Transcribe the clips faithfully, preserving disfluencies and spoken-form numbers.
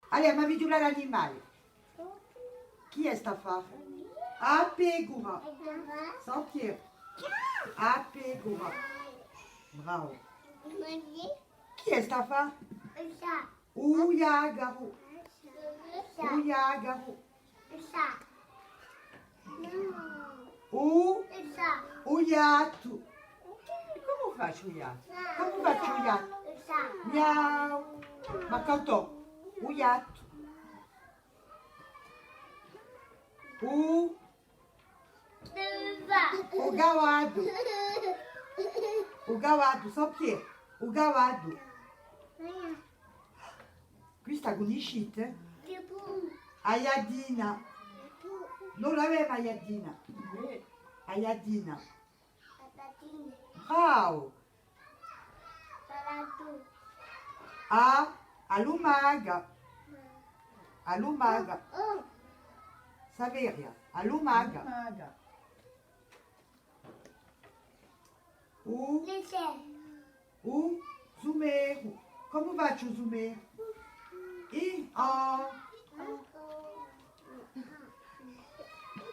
Allez, emu à vighjulà l'animali. Chì hè st'affare? A pecura. Saint-Pierre. A pecura. Bravu. Chì hè st'affare? U ghjacaru. U ghjacaru. U, u ghjattu. Cumu faci u ghjattu? Cumu faci u ghjattu? Miau. Ma cantò, u ghjattu. U, u cavaddu. U cavaddu, Saint-Pierre. U cavaddu. Quista a cunniscite? A ghjaddina. Noi l'avemu a ghjaddina. A ghjaddina. Bravu. A, a lumaca. A lumaca. Saveria, a lumaca. U, u sumeru. Cumu faci u sumeru? I, o.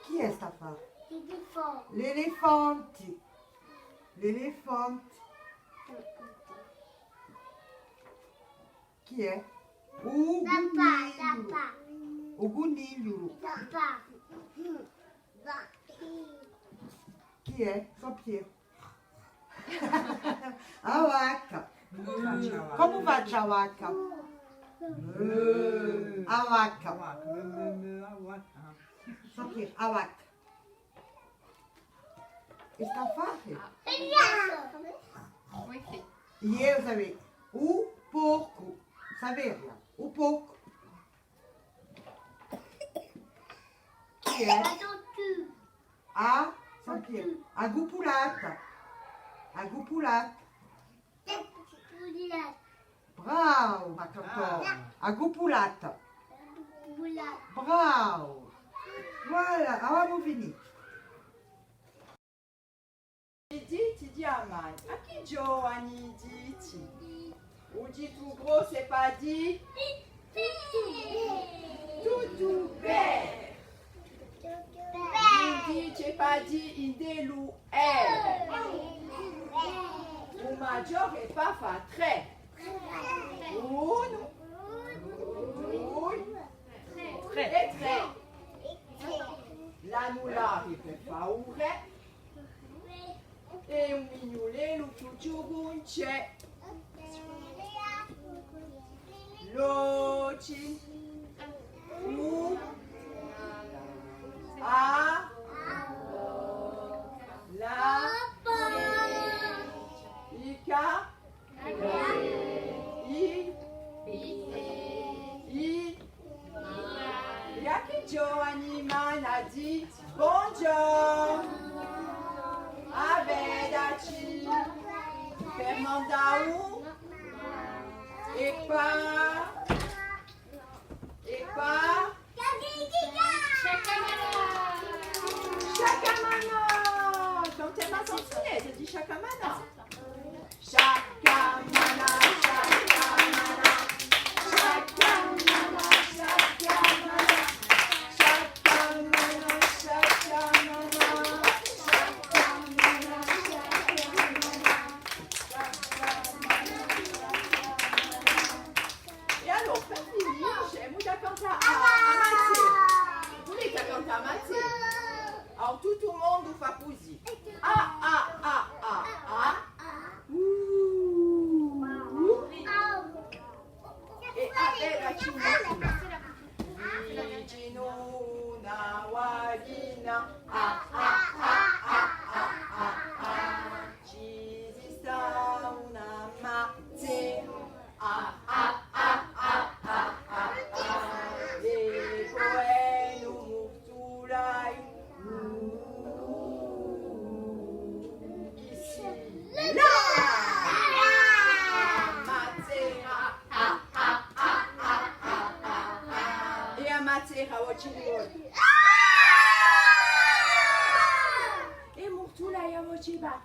Chì hè st'affare? L'elefanti. L'elefanti. Chì hè? U cunigliulu. U cunigliulu. Chì hè? Saint-Pierre. A vacca. Cumu faci a vacca? A vacca. Saint-Pierre, a vacca. È st'affare? Eiu saveria. U porcu. Saveria. U porcu. Chì hè? A, Saint-Pierre. A cuppulata. A cuppulata. Bravu, ma cantò. A cuppulata. Bravu. Voilà, avemu finitu. I diti di a mani. À chì ghjovani i diti? U ditu grossu hè pà dì tuttu bè. L'indicci hè pà dì ind'è l'U R. U maggiore hè pà fà trè. Unu, dui, trè. È trè. L'anulari per fà u rè. È u mignulellu chjucu ùn ci hè. L'oci. U. A. La. I ca. I. I. È à chì ghjovani m'ani à dì bonghjornu. À vedaci. Per mandà u. È pà. È pà. Sciaccamanà. Sciaccamanà. Cantemu a canzunetta di Sciaccamanà. Sciaccamanà, sciaccamanà, sciaccamanà, sciaccamanà, sciaccamanà, sciaccamanà, sciaccamanà, sciaccamanà. È allora, per finì, emu da cantà a, a mazzera. Vulete cantà a mazzera? Allora, tuttu u mondu fà cusì. A, a, a, a, a. U, u. È a bella cintura. Vicinu una guaghjina. A, a, a, a, a, a, a. Ci si stà una mazzera. A, a, a, a, a, a, a. È po veni u murtulaiu. Chì si là! A mazzera. A, a, a, a, a, a, a. È a mazzera, o ci vole. È u murtulaiu, o ci va.